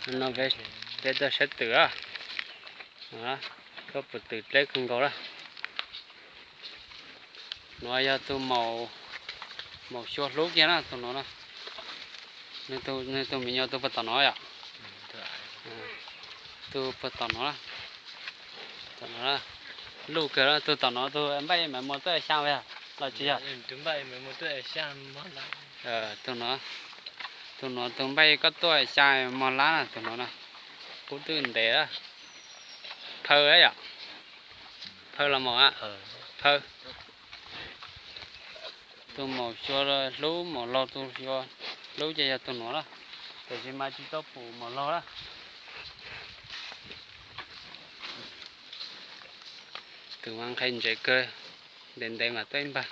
No peb tuaj saib twm a. Tuaj pum twm dleb kawg nkaus lawm. Nuav yog tus maum xyuas hlub kiag na, tus nuav na. Nwg tus me nyuam tug puag tom nuav yom. Tug puag tom nuav, tom nuav, luj kawg, tug tom nuav tug npaj mas muaj tuaj xyaa los tsis yog? Tug nuav, tug nuav tug npaj koj tuaj xyaa mog lab na, tus nuav na. Kub twb ntev lawm. Phaw yom? Phaw los maum a? Phaw. Tus maum xyuas hlub maum laug, tus xyuas hlub ces yog tus nuav lawm. Tab sis mas tsis tau pum maum laug lawm. Twm mas nqhis ntsev kawg, ntev ntev mas tuaj ib npag.